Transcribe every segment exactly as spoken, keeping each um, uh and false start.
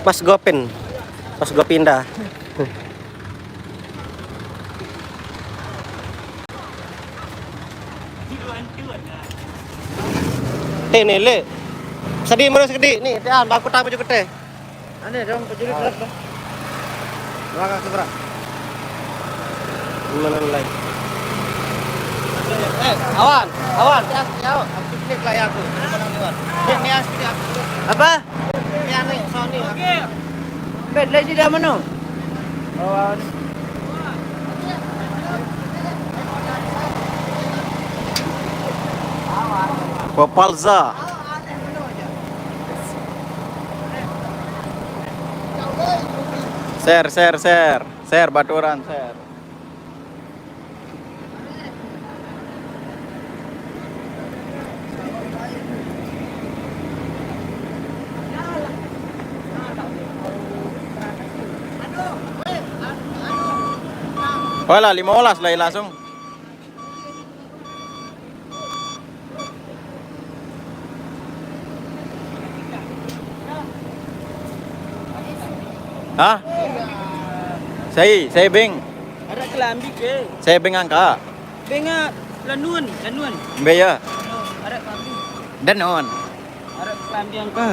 Pas gua pin, pas gua pindah. Teh ni, Le. Sedih merus kedi ni, teh an, baku tak baju keteh. Ane dong, baju ni berat dah. Belakang tu berat. Gimana nilai? Eh, awan, awan, teh an, ya, aku piknik lah ya aku. Ni, ni, aku piknik, aku piknik. Apa? Ni, ane, Sony, aku. Bed, lagi dah mana? Oh, awan. Papalza. Share, share, share. Share, baturan, share. Wala, lima belas lah langsung. Hah? Saya, saya beng. Ada kelambi ke? Saya beng angka. Beng ah, lanun, lanun. Be ya. Ada kelambi. Danun. Ada kelambi angka.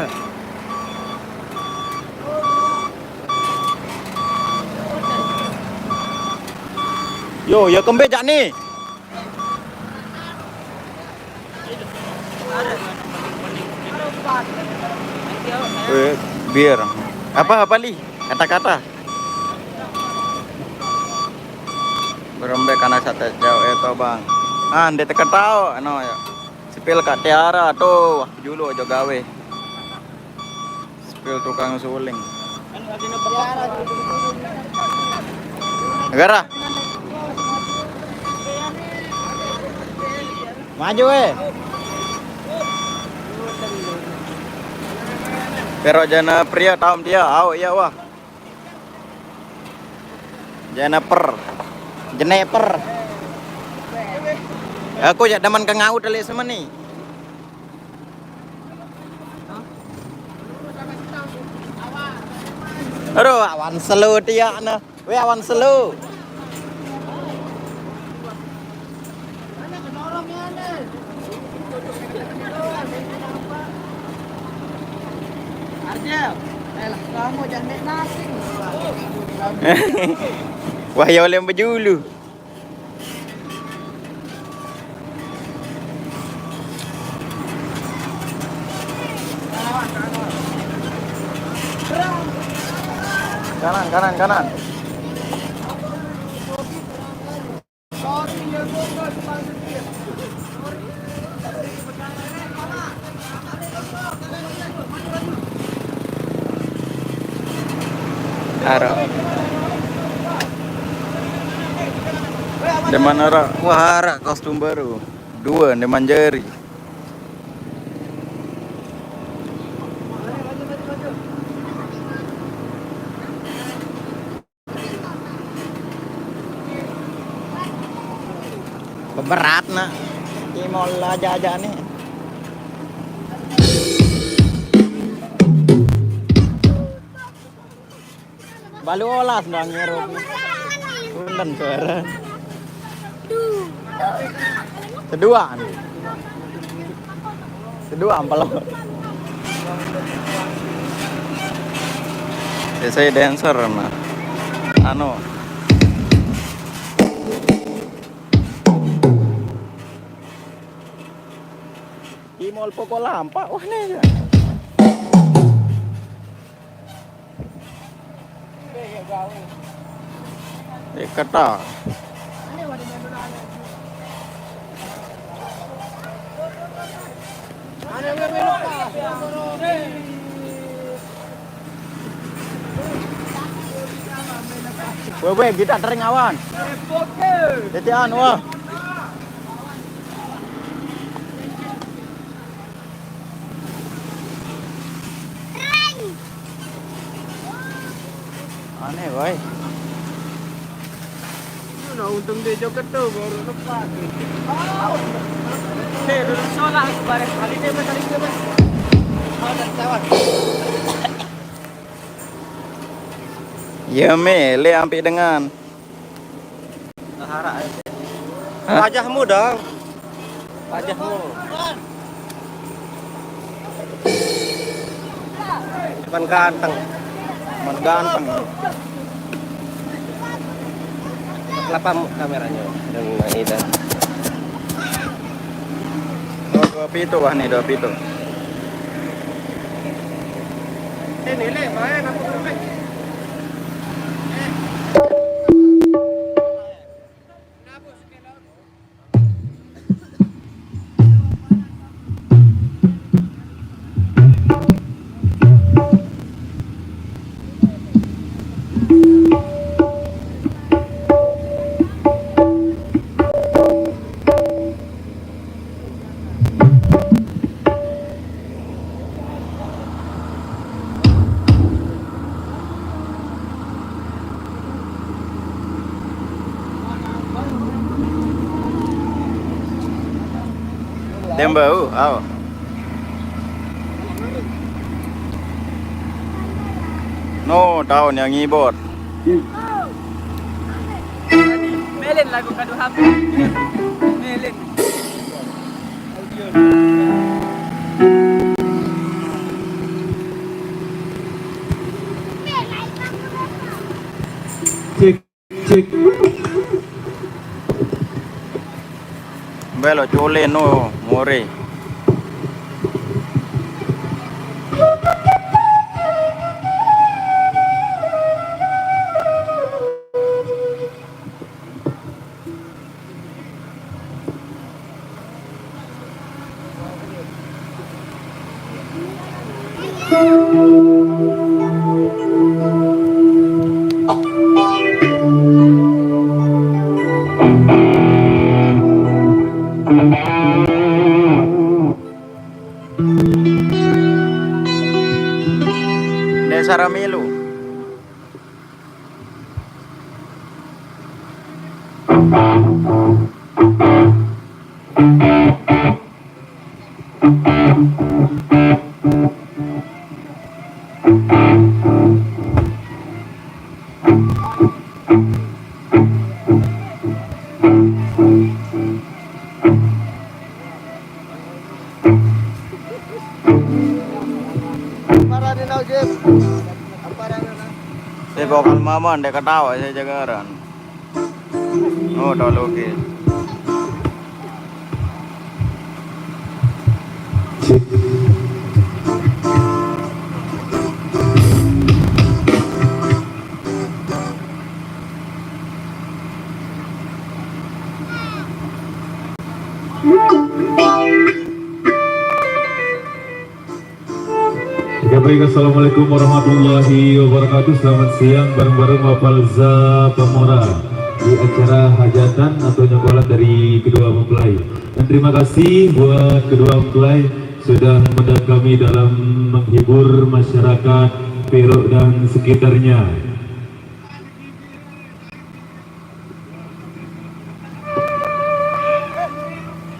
Yo, ya kembe jak ni. Eh, bir. Apa, apa li? Kata-kata. Berembe kana sate jauh itu, Bang. Ah, nde teketau, ano ya. Sepil Kak Tiara tuh, wah, julu aja gawe. Sepil tukang suling. Negara. Maju, eh. Pero jana pria taum dia, au iya wah. Jennifer. Jennifer. Aku ya demen ke ngaut kali semeni. Aduh, awan selu dia nah. Weh, awan selu. Arjel, eh lah, kamu jangan naik nasi. Wah, ya oleh bejulu. Kanan, kanan, kanan. Ara. Demen ara. Wah, ara kostum baru. Dua, demen jari. Berat nak. Timol aja-aja nih. Balu olas bang ngirup. Punten suara. Kedua. Kedua ampel. Ya, saya dancer nah. Anu. Imol pokok lampak wah nih. Eh, kata. Weh, weh, kita tering awan. Titian, wah. Aneh, woi. Nah, untung dia joget tuh, baru lepas. Oke, duduk sholat, bareng. Balik dia, Mas, balik dia, Mas. Iya, mele ampe dengan. Sahara, eh. Hah? Wajahmu dong. Wajahmu. Cuman ganteng. Cuman ganteng. Kenapa kameranya dengan Ida? Oh, dua pitu, wah, nih, dua pitu. Ini, Le, main apa, Le? Dem bau, au. No, tahu yang ngibot. Melin lagu kadu hamil. Melin. Cek, cek. Belo cule no more. Desa Ramelu. Amparan ni nau, Jim. Amparan ni nau. Saya bawa kalmaman, dia ketawa, saya jagaran. Oh, dah logis. Ya, baik, assalamualaikum warahmatullahi wabarakatuh. Selamat siang, bareng-bareng Mapalza Pamora di acara hajatan atau nyonggolan dari kedua mempelai. Dan terima kasih buat kedua mempelai sudah mendap kami dalam menghibur masyarakat Pelok dan sekitarnya.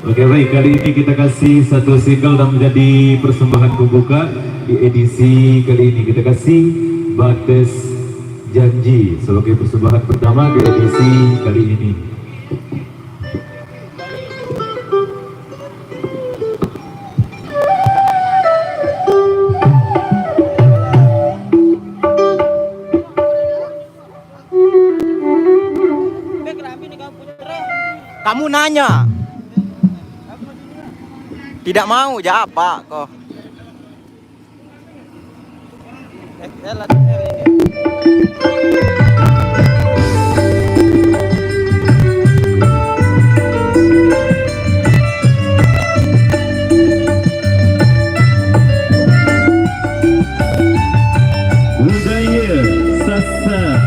Oke, baik, kali ini kita kasih satu single dan menjadi persembahan pembuka di edisi kali ini. Kita kasih Batas Janji sebagai persembahan pertama di edisi kali ini. Kamu nanya. Tidak mau, ya apa kok? Budaya Sasak.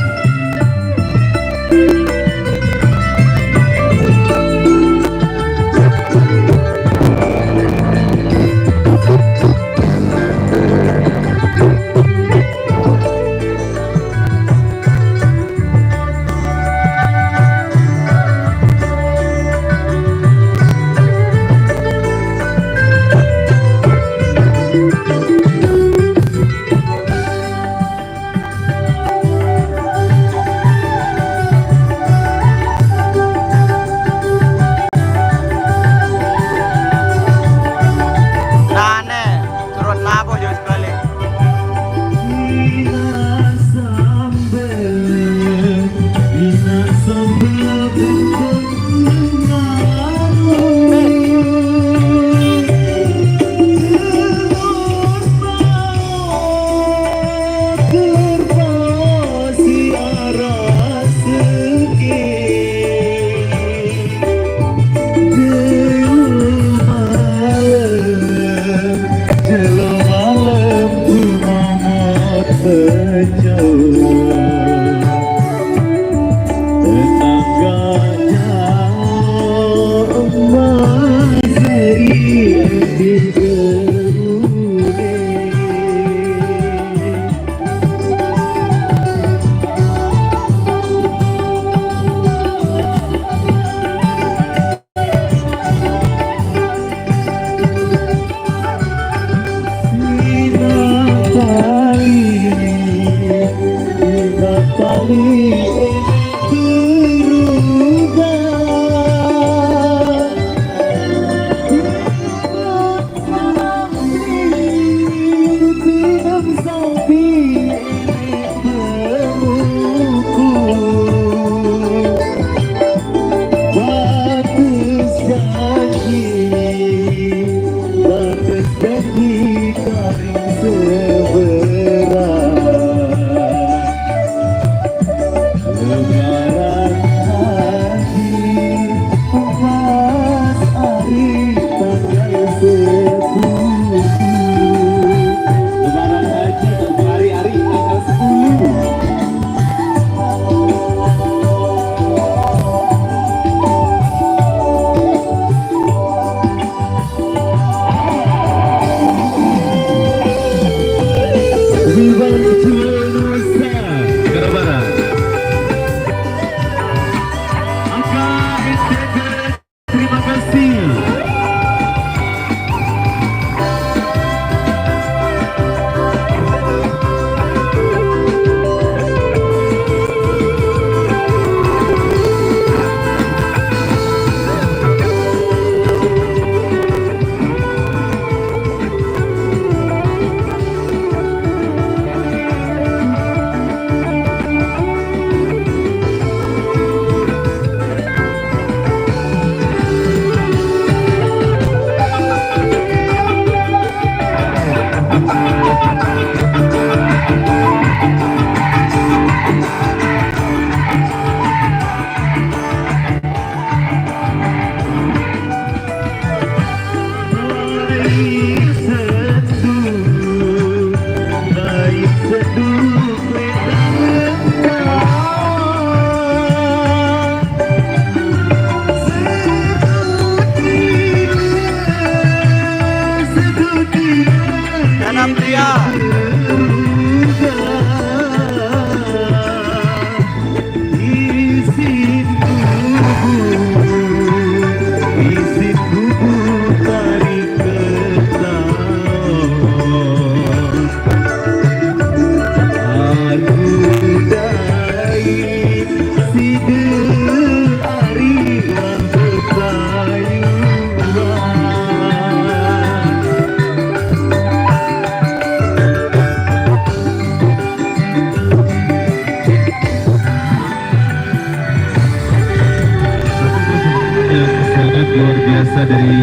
Yang sangat luar biasa dari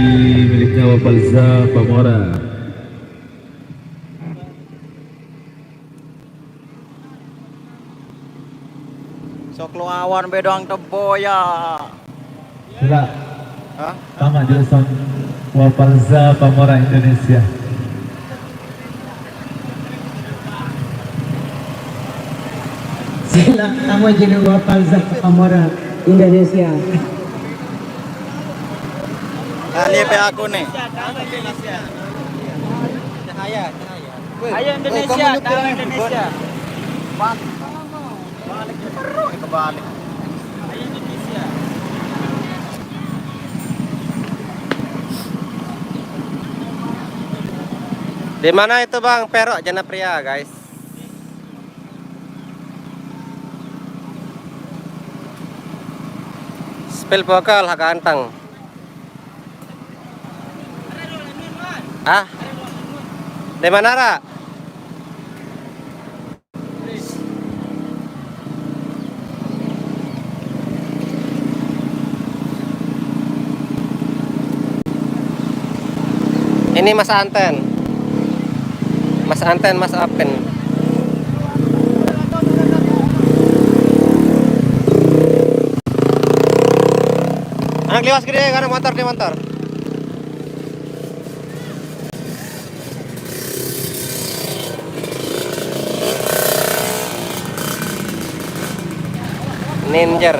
miliknya Wapalza Pamora. Sok lawan bedang teboya. Sila. Hah? Tama jurusan Wapalza Pamora Indonesia. Sila, tama jurusan Wapalza Pamora Indonesia. Kali pe aku nih. Cahaya, cahaya. Ayo Indonesia, kamu tahu Indonesia. Balik, balik, kebalik. Ayo Indonesia. Di mana itu, Bang? Perok Janapria, guys. Spil vokal ha ganteng. Ah? Di mana, Ra? Ini Mas Anten. Mas Anten, Mas Apin. Anak liwas gede karena motor, di motor. Ninjer.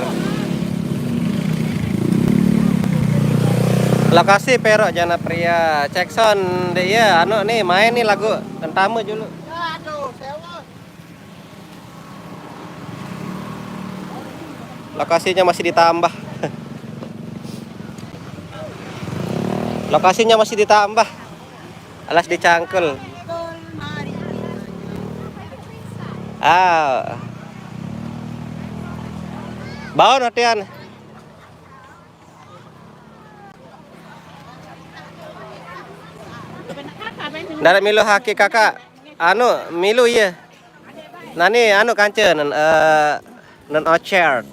Lokasi Perok Jana Pria. Cek sound deh ya, anu nih main nih lagu Entama dulu. Lokasinya masih ditambah. Lokasinya masih ditambah. Alas dicangkul. Ah. Baon latihan. Ndak milu haki kakak. Anu, milu iya. Nani anu kanca nan eh nan Ochard.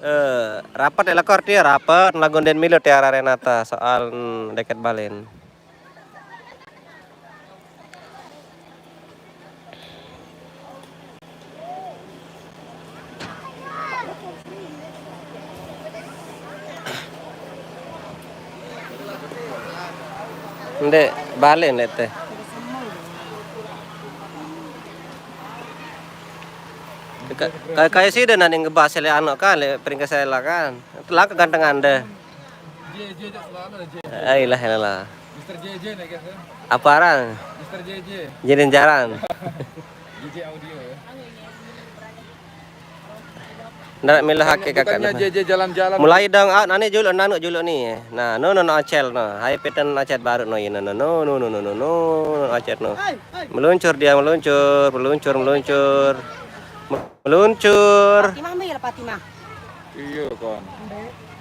Eh, rapat ya lekor dia rapat lagu den milu Tiara Renata soal mm, deket Balen. Ndek, balik ndek teh. Ka- Kayak kayak sih deh nanti ngebahas le anu kan, le peringkat saya lah kan. Telah kegantengan deh. Ailah, ailah. Mister J J nih kan. Apa aran? Mister J J. Jadi jaran. J J Audio ya. Ndak milah hake kakak. Bukannya J J jalan-jalan. Mulai dong, ah, nani juluk, nanu juluk nih. Nah, no, no, no, acel, no. Hai peten acet baru, no, ini, no, no, no, no, no, no, no, no, acet, no. Meluncur dia, meluncur, meluncur, meluncur. Meluncur. Fatimah, ambil Fatimah. Iya, kon.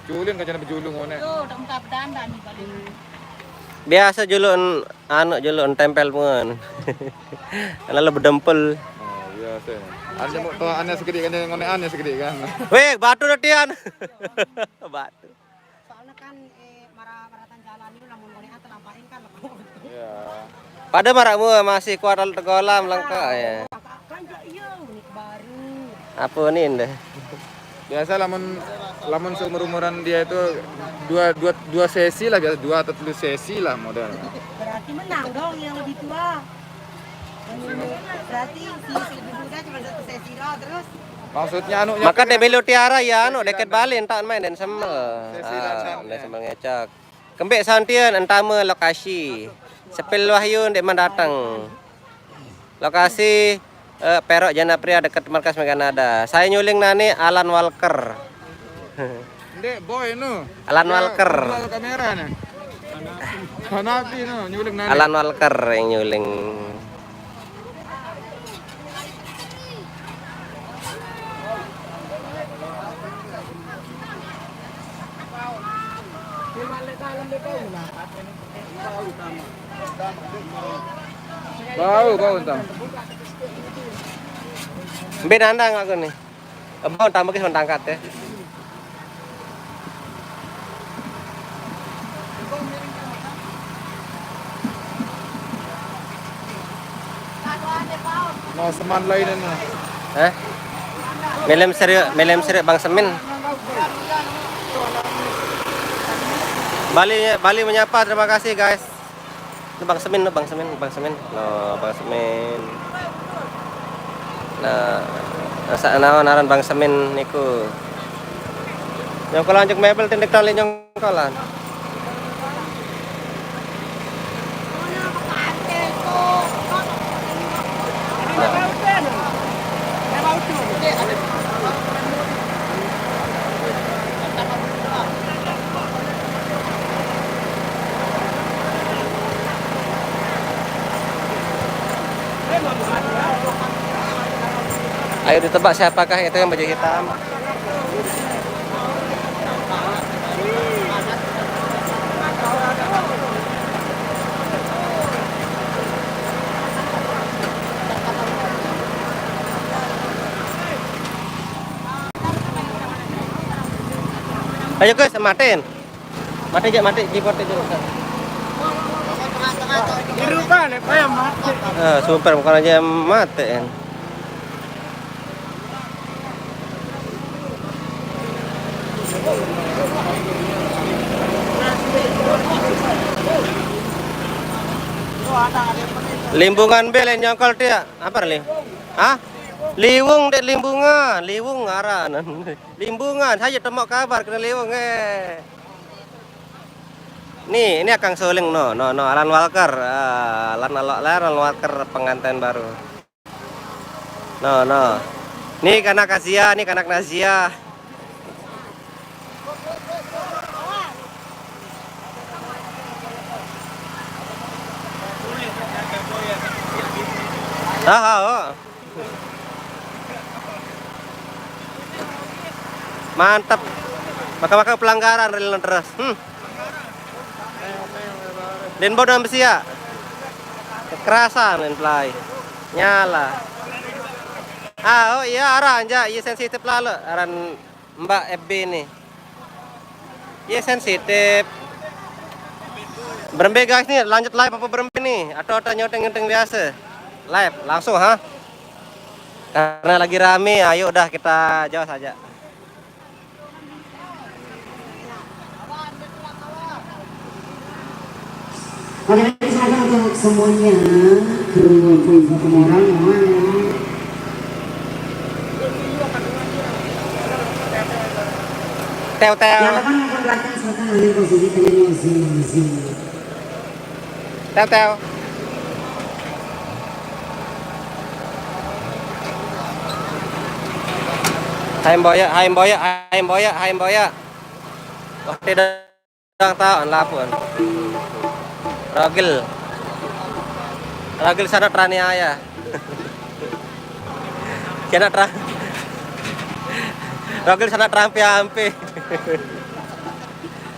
Culin kacana bejulung, one. Tuh, udah muka bedanda nih, paling. Biasa juluk, anu, juluk tempel pun. Lalu bedempel. Oh, biasa. Ane mau tahu ane segede kan, ngone ane segede kan. Weh, batu latihan. Batu. Soalnya kan eh, marah maratan jalan itu namun ngone ate lamparin kan. Iya. Pada marakmu masih kuat lalu tegolam lengkap ya. Kan gak iya unik baru. Apa nih deh? Biasa lamun lamun seumur-umuran dia itu dua dua dua sesi lah, biasa dua atau tiga sesi lah modal. Berarti menang dong yang lebih tua. Berarti si, si lebih muda cuma satu sesi doang terus. Maksudnya anu maka dek belo tiara ya anu deket Bali entak main dan semel. Sesi ah, dan semel ngecak. Kembek santian entama lokasi. Sepil Wahyu ndak mendatang. Lokasi eh, Perok Jana Pria dekat markas Meganada. Saya nyuling nani Alan Walker. Ndek boy nu. Alan Walker. Kamera nih. Hanapi nu nyuling nani. Alan Walker yang nyuling. Bau, bau entah. Mbe nandang aku nih. Bau tambah ke tangkat ya. Nah, seman lain ini. Eh? Melem serius, melem serius Bang Semin. Bali Bali menyapa, terima kasih guys. Ini Bang Semin, Bang Semin, Bang Semin. No, Bang Semin. Nah, rasa naon aran Bang Semin niku. Nyongkol lanjut mebel tindik tali nyongkolan. Ayo ditebak siapakah itu yang baju hitam. Ayo guys, matiin. Mati aja, mati keyboard itu. Dirupa nih, Pak, ya, mati. Eh, super bukan aja mati. Limbungan bel yang nyongkol dia. Apa nih? Hah? Liwung dek Limbungan, Liwung aran. Limbungan, saya temok kabar kena Liwung, eh. Nih, ini Akang Suling, no, no, no, Alan Walker. Ah, Alan, Alan, Alan Walker pengantin baru. No, no. Nih kanak Asia, nih kanak Nazia. Ah, ah, oh. Mantap. Maka-maka pelanggaran ril terus. Hmm. Denbo dan besi ya. Kekerasan main play. Nyala. Ah, oh iya, arah aja, iya, sensitif lalu aran Mbak F B ini. Iya, sensitif. Berembe guys nih, lanjut live apa berembe nih? Atau ada nyoteng-nyoteng biasa? Live langsung, ha? Karena lagi rame, ayo udah kita jauh saja. Oke, silakan untuk semuanya, kru Pun Satu Morang, mohon. Teo, teo. Yang depan maupun belakang, silakan hadir posisi kalian masing-masing. Teo, teo. Hai Mboya, hai Mboya, hai Mboya, hai Mboya. Wah, tidak. Orang tahu lapun. Rogel. Rogel sana teraniaya. Sana terang. Rogel sana terampi-ampi.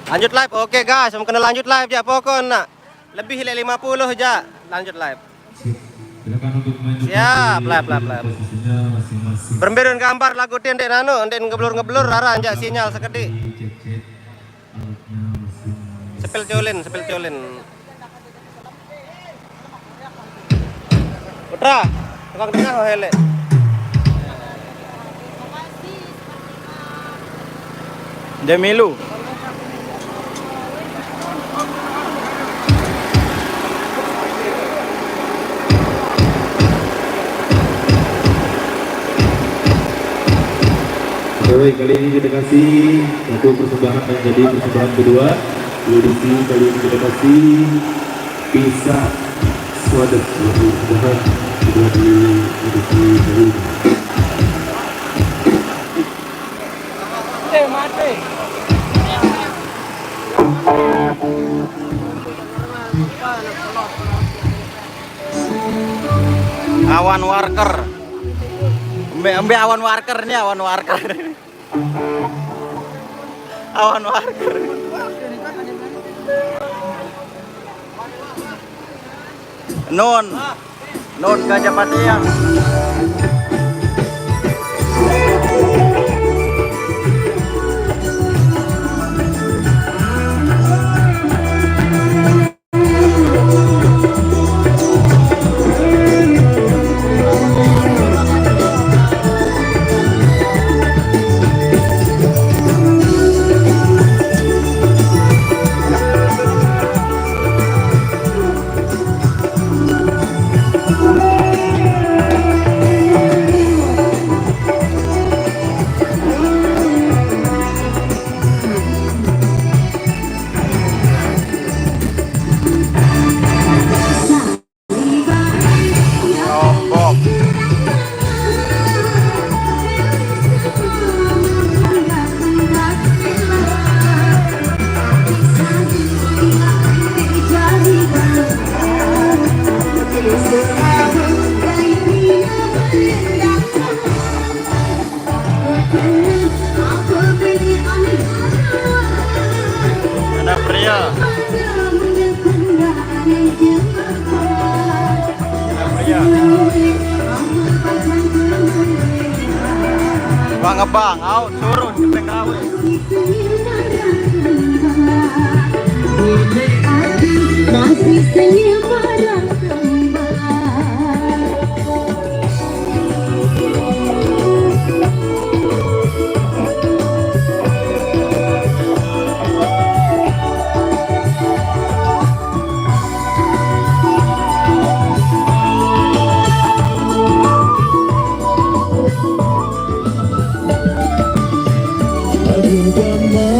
Lanjut live, oke guys, mau kena lanjut live ya pokok nak. Lebih lek lima puluh aja, lanjut live. Siap. Silakan untuk main. Siap, live, live, live. Posisinya masing-masing. Berembe run gambar lagu tin dek nanu, dek ngeblur-ngeblur, rara anjak sinyal sekedik. Cek, cek. Alatnya masing-masing. Sepil colin, sepil colin. Putra, tukang tengah, oh, helek. Jamilu. Oke, baik, kali ini kita kasih satu persembahan yang jadi persembahan kedua. Edisi kali ini kita kasih pisah swadep, persembahan kedua di edisi kali ini. Awan Warker. Embe, embe Awan Warker ini, Awan Warker. Awan Warker. Non. Non Gajah Pateang. Ada pria. Ada pria. Bang Ebang, au turun ke T K W. Masih senyum pada kembang. Ugama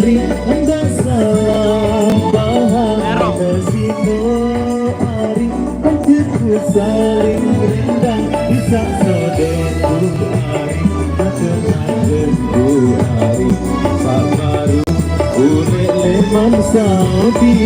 ari anda salah paham. Sino ari, anteku saling rendang, bisa sodeku ari, macam-macamku ari, sabaru ulek leman Saudi.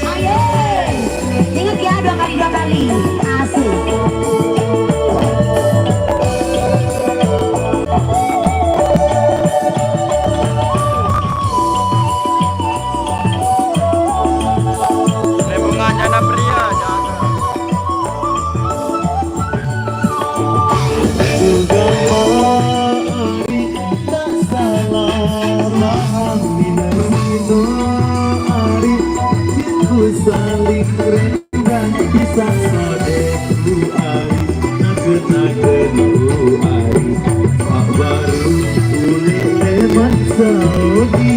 Ayo, ingat ya, dua kali, dua kali. Asik. Bunga Jana Pria, jaga. Ugama ari tak salah paham, minasino ari, ku saling rendang, bisa sodeku ari, nagen-nagenku ari, sabaru ulek leman Saudi.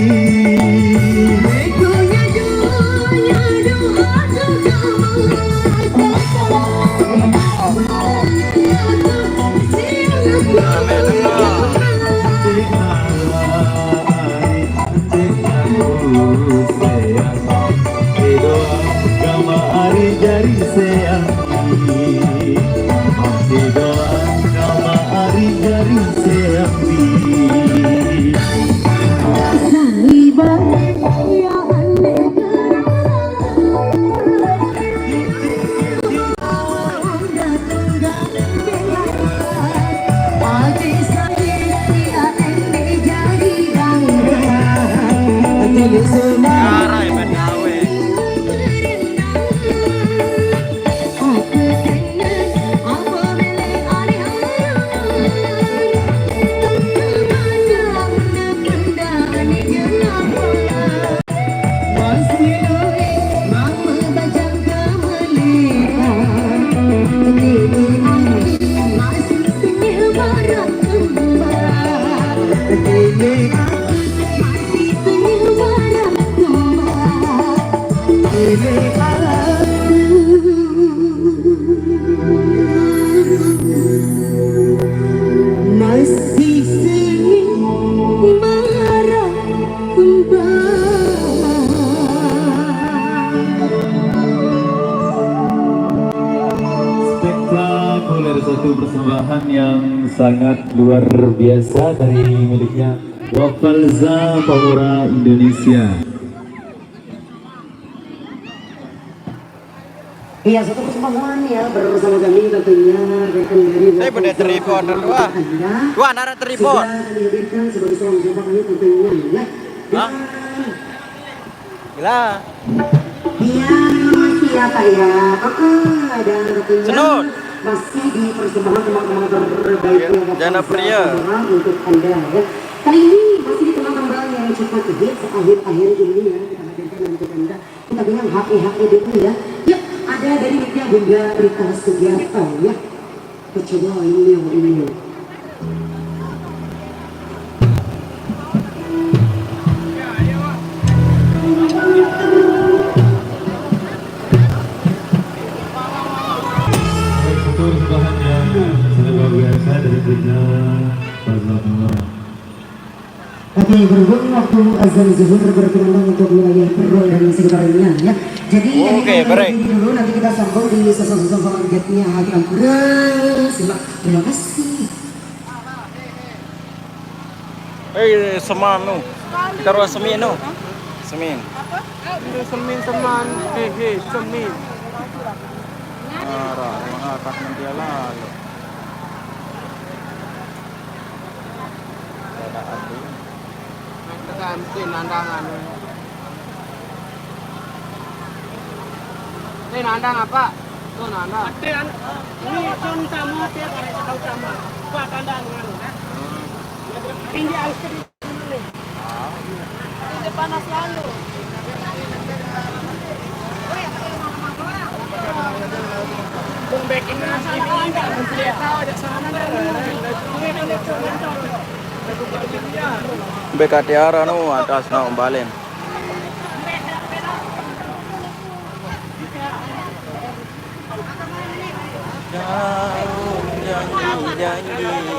Masih sengit marah kembang. Spektakuler, satu persembahan yang sangat luar biasa dari miliknya Wafalza Paura Indonesia. Iya, satu persembahan ya, bersama kami tentunya rekan dari Saya boleh Wafalza tripod, Paura wah. Anda. Wah, nara tripod. Sudah kami hadirkan sebagai seorang jawab kami tentunya ya. Hah? Dan Gila. Iya, memang masih ya, Pak, ya. Heeh, dan tentunya Senun. Masih di persembahan teman-teman terbaik Iya, yang Jana Pria. Untuk Anda ya. Kali ini masih di teman-teman yang cukup hits akhir-akhir ini ya, kita hadirkan untuk Anda. Kita bilang happy happy dulu ya. Yuk, ada dari Nitya Bunda Rita Sugiarto ya. Kita coba ini yang ini. Itu bahannya sudah luar biasa. Oke, berhubung waktu azan zuhur berkumandang untuk wilayah Perung dan sekitarnya, ya. Jadi, oke, kami dulu, nanti kita sambung di sesi-sesi selanjutnya. Hati ampun. Terima kasih. Eh, seman nu. Kita ruang semin nu. Semin. Apa? Semin seman. Hehe, semin. Arah, arah, arah, dia lalu. Ada api. Ganti nandangan. Ini nandang apa? Tuh nandang. Ini sun sama dia karena tahu sama. Buat tandang anu. Tinggi alis. Panas lalu. Beka Tiara nu atas na umbalen. Janji, janji, janji.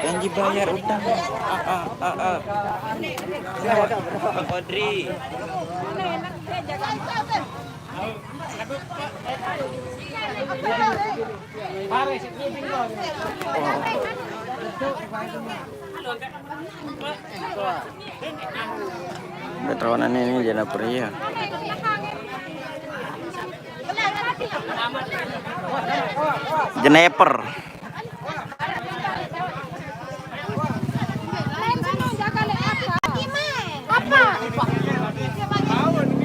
Janji bayar utang. Ah, ah, ah, ah. Bang Odri. Betrawan ini, ini Jana Pria. Jeneper. Apa?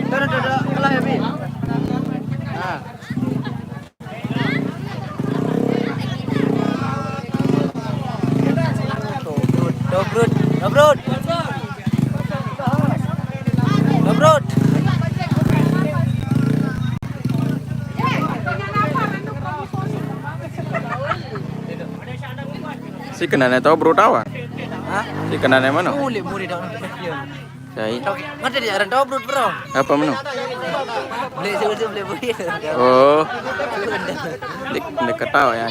Tuh, tuh, tuh, tuh, kalah ya, Bi. Nah. Dobrut, dobrut, dobrut. Dobrut. Si kenane tau bro tawa? Hah? Si kenane mana? Mulai, mulai dah. Sai. Mata dia orang tau bro, bro. Apa menu? Beli susu, beli beli. Oh. Dek, dek ketawa ya.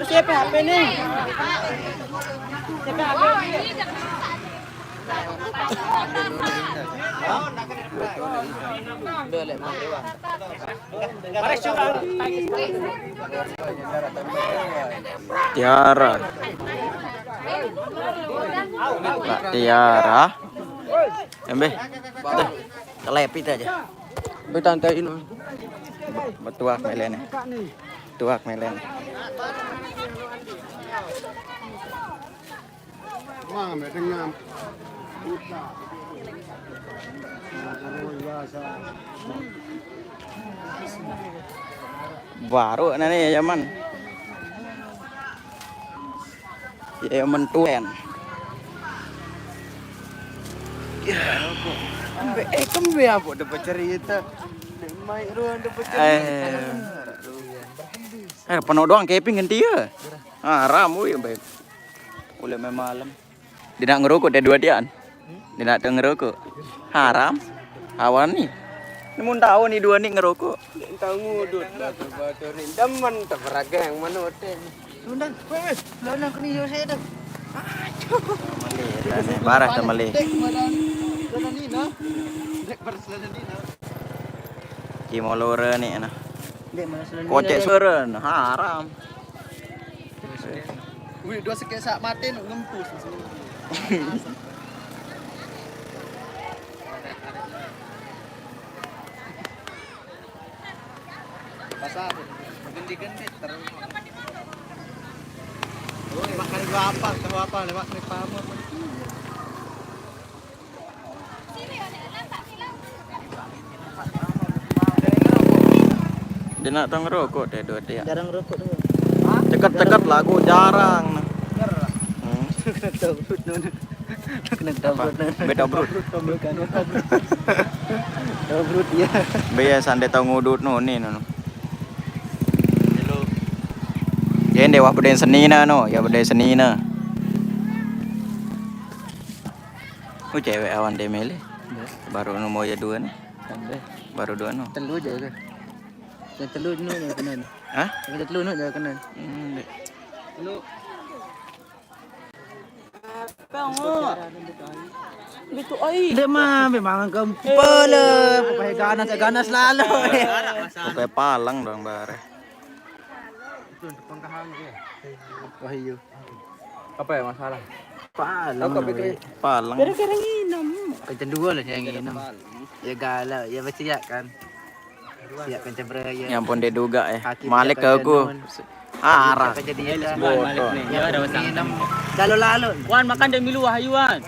Siapa H P ni? Siapa H P? Udah, lek, Bang Dewa. Tiara. Nak Tiara. Embe. Dah. Kelepit aja. Be tante ini. Betuak melene. Tuak melene. Wah, ambil dengan. Puta. Luar biasa. Baru nane ya, Yaman. Ya, Yaman tuen. Ya, apa? Ambe, eh, kembe apa dapat cerita? Dek Mike ruang dapat cerita. Eh. Eh, penuh doang keping ganti ya. Haram, woi, baik. Ulek malam. Dia nak ngerokok dia dua dia. Dia nak teu ngerokok. Haram. Awan ni. Namun tahu ni dua ni ngerokok. Dia tahu ngudut dah tu batur ni. Demen tak beragam mana hotel. Sundan, weh, weh, lawan aku ni jauh saya dah. Aduh. Malih, dah ni. Barah tak malih. Dek, mana? Mana ni, nah? Dek, baru selana ni, nah. Cimolore ni, nah. Dek, mana selana ni, kocek nah? Seren, haram. Wih, dua sekek sak mati nak ngempus. Pasar. Gendi-gendi terus. Oh, makan gua apa? Tahu apa? Lewat ni paham apa? Dia nak tong rokok deh dua dia. Jarang rokok tu. Ceket-ceket lagu jarang. Hmm. Kena tahu. Kena tahu. Apa? Beta brut. Bukan. Tahu brut ya. Be ya sande tahu ngudut nu ni nu. Hello. Dia ndewa beden senina nu, ya beden senina. Oh, cewek awan dia milih. Baru nu mau ya dua ni. Sampai. Baru dua nu. Telu je ke? Yang telu nu je kena. Hah? Yang telu nu je kena. Hmm, dek. Telu. Gitu ai. Dia mah memang kempele, pokoknya ganas, ganas selalu. Pokoknya palang dong bare. Wahyu. Apa ya masalah? Palang. Palang. Gara-gara nginum. Kenceng dua lah yang nginum. Ya galau, ya pasti ya kan. Siap kenceng beraya. Ya ampun, dia duga ya. Malik ke aku. Arah. Bodoh. Ya ada masalah. Lalu-lalu. Wan, makan dek milu Wahyu, Wan.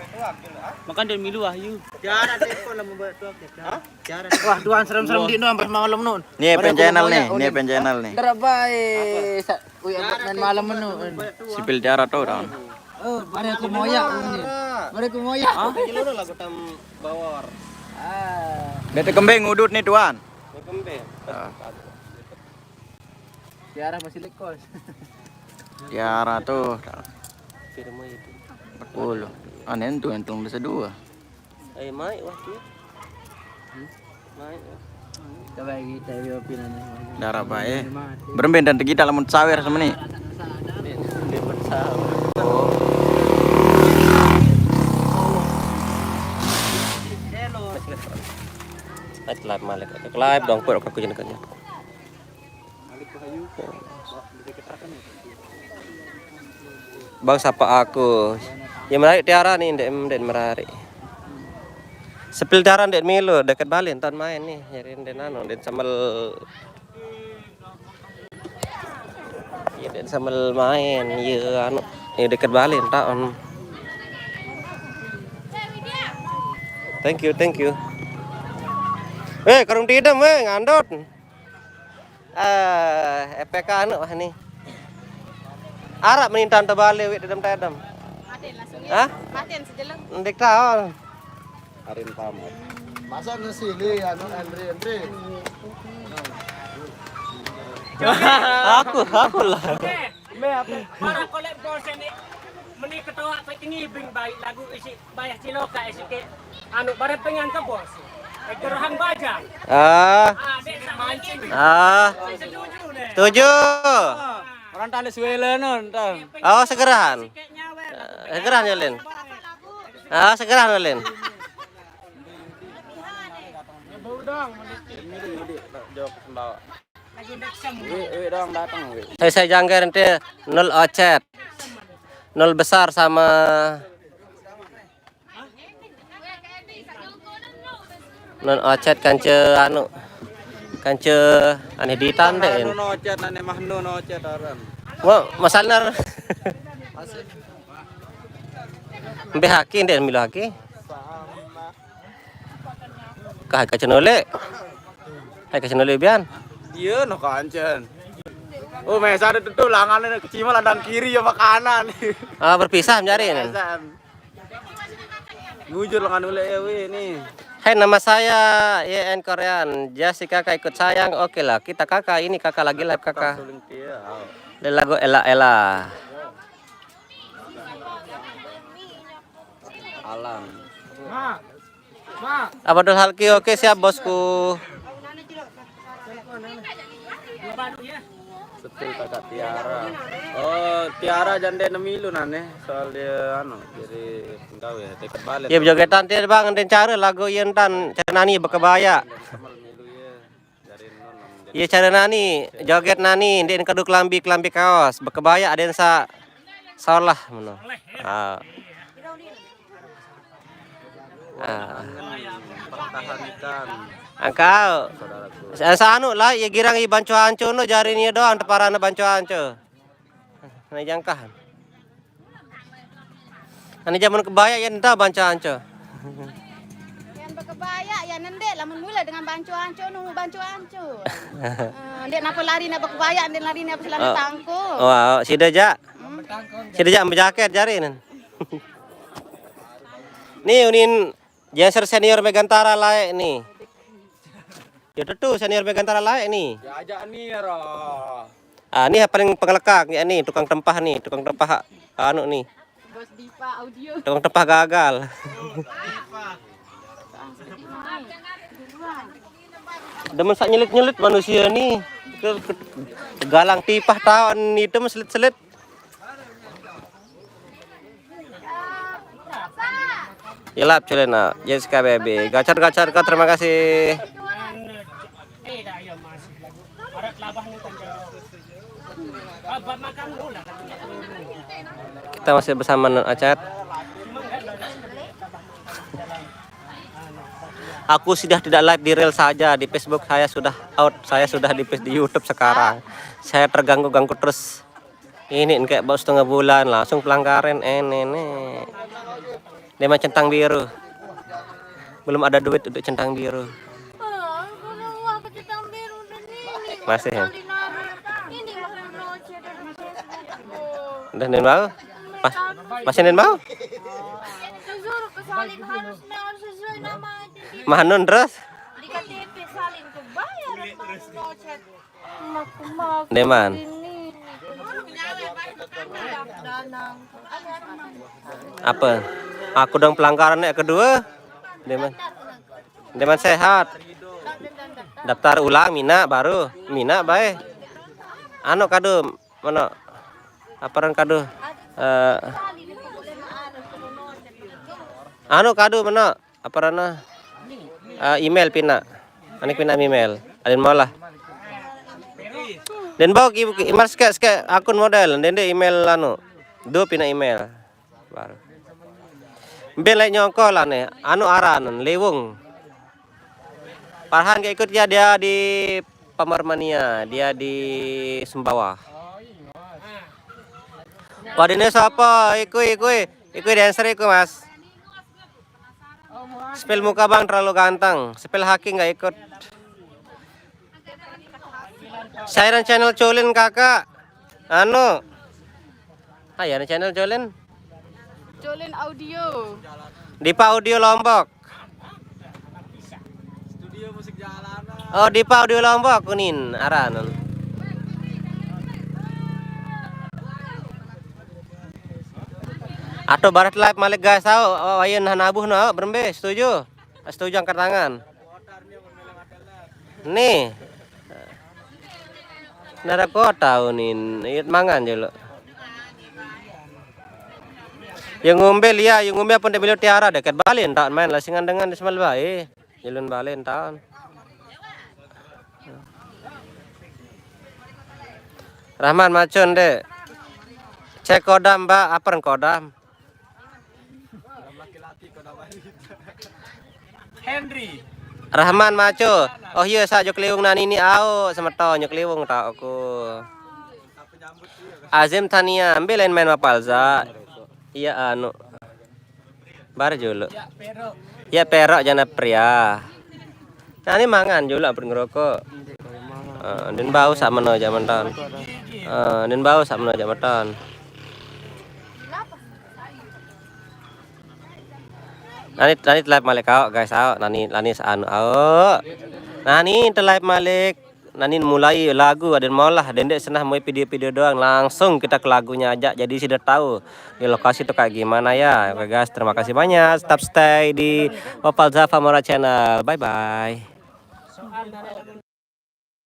Makan dek milu Wahyu. Tiara deh, kok lama buat tuh. Hah? Tiara. Wah, Tuhan serem-serem di non pas malam non. Nih, pen channel nih, nih pen channel nih. Ntar bae. Wih, main malam non. Sipil Tiara tuh, Ran. Oh, bare kumoya ini. Bare kumoya. Hah? Lagu tam bawor. Ah. Bete kembeng udut nih, Tuan. Kembeng. Ah. Tiara masih lekos. Tiara tuh. Firma itu. Sepuluh. Aneh tuh, untung bisa dua. Eh, mai wah tuh. Mai wah. Coba kita yo pinane. Darah bae. Berembe dan kita lamun sawer sama nih. Dia bersawer. Oh. Live, live, malik. Live dong, pur aku jeneng. Bang, sapa aku? Ya, menarik Tiara nih, ndek, ndek menarik. Sepil Tiara ndek milu, deket Bali, ntar main nih, nyari ndek anu, ndek sambel. Iya, ndek sambel main, iya anu, ya deket Bali, ntar on. Thank you, thank you. Eh, karung tidem, eh, ngandot. Eh, F P K anu wah ni. Arab menintan terbalik wik tedem-tedem. Matiin langsung ya. Hah? Matiin sejeleng. Ndik tahu. Arin tamat. Masa nasi li anu Andre Andre. Aku, aku lah. Para kolek bos ini meni ketawa pe tinggi bing baik lagu isi. Bayar cilok ka S K. Anu, bare pengen ke bos. Eh, gerahan bajang. Ah. Ah, dek, tak mancing. Ah. Saya setuju deh. Setuju. Orang tali suwele nonton. Oh, segerahan. Kek nyawer. Eh, segerahan ya, Lin. Ah, segerahan ya, Lin. Jawab sembawak. Wih, wih dong datang, wih. Saya, saya jangger nanti nol ocet. Nol besar sama nol ocet kance anu. Kance aneh ditan deh. Anu nocet, aneh mah nu nocet orang. Wah, masalah. Mbe haki ndek milu haki. Kah kacenole. Hai kacenole bian. Iya, no kancen. Oh, mesa ada tuh langannya kecil landang kiri ya makanan. Ah, berpisah mencari ini. Biasa. Bujur lengan ule ya wi ini. Hai, nama saya Y N Korean. Jasi kakak ikut sayang. Oke lah, kita kakak ini kakak lagi live kakak. Suling dia. Dia lagu Ella Ella. Alam. Abdul Halki, oke siap bosku. Sepil kakak Tiara. Oh, Tiara jande nemilu nane soal dia anu jadi penggawe ya, dekat balik. Ya jogetan dia bang, den cara lagu ieu entan cara nani bekebaya. Iya, cara nani, joget nani, ndik kedu kelambi, kelambi kaos, bekebaya aden sa salah meno. Ah. Ah. Pertahankan. Angkau. Sa anu lah, ya girang i banco anco no jari ni doang teparana banco anco. Nah jangkah. Ane jaman kebaya ya entah banco anco. Yang berkebaya ya nendek lamun mula dengan banco anco nunggu banco anco. Eh, ndek napa lari nak berkebaya, ndek lari nak selana tangko. Wah, sida ja. Sida ja bejaket jari nen. Nih unin Jaser senior Megantara lae nih. Ya tetu senior Megantara lae nih. Ya ajak nih ya roh. Ah, nih paling pengelekak ya nih tukang tempah nih, tukang tempah anu nih. Bos Dipa Audio. Tukang tempah gagal. Demen sak nyelit-nyelit manusia nih. Ke, ke, galang tipah tahun itu selit-selit. Ilap culena, Jessica Baby. Gacor, gacor, gacor, terima kasih. Kita masih bersama Nun Acet. Aku sudah tidak live di reel saja, di Facebook saya sudah out, saya sudah di, di YouTube sekarang. Saya terganggu-ganggu terus. Ini kayak baru setengah bulan langsung pelanggaran, eh, nenek. Dia mah centang biru. Belum ada duit untuk centang biru. Masih ya? Udah nen bau? Mas, masih nen bau? Mahanun terus? Deman. Apa? Aku dong pelanggaran yang kedua. Deman. Deman sehat. Daftar ulang mina baru. Mina bae. Anu kado, mana? Aparan kado? Eh, anu kado mana? Aparana? Eh, email pina. Anik pina email. Adin mau lah. Den bau ki, ki, imal seke, seke akun model. Den de email anu. Dua pina email. Baru. Ben lai nyongko lah nih. Anu aran, Lewung. Farhan gak ikut ya, dia di Pamarmania, dia di Sumbawa. Wadene siapa? Ikui, ikui, ikui dancer ikui, Mas. Spell muka bang terlalu ganteng. Spell haki nggak ikut. Siaran channel Colin kakak. Anu. Ah ya, channel Colin. Colin Audio. Dipa Audio Lombok. Oh, Dipa Audio Lombok kunin aranan. Atau barat live malik guys, au, au, ayo nah nabuh no, berembe, setuju? Setuju angkat tangan. Nih. Nara kota unin, iut mangan jolo. Yang ngombe lia, yang ngombe apa ndak beliau tiara deket balen taun main lasingan dengan di semal bae. Jelun balen taun. Rahman macun dek. Cek kodam, Mbak, apa kodam? Rahman maco. Oh iya, sak jok liwung nani ni au semeton jok liwung tak aku. Azim Tania, ambil lain main mapalza. Iya anu. Bar julu. Ya perok jana pria. Nani mangan julu ampun ngerokok. Eh, den bau sama no jaman tahun. Eh, den bau sama no jaman tahun. Nani, nani live malik kau guys, au. Nani, nani anu au. Nani live malik. Nani mulai lagu ada maulah dendek senah mau video-video doang, langsung kita ke lagunya aja, jadi sudah tahu di lokasi tuh kayak gimana ya. Oke guys, terima kasih banyak, tetap stay di Opal Zafa Mora Channel, bye bye.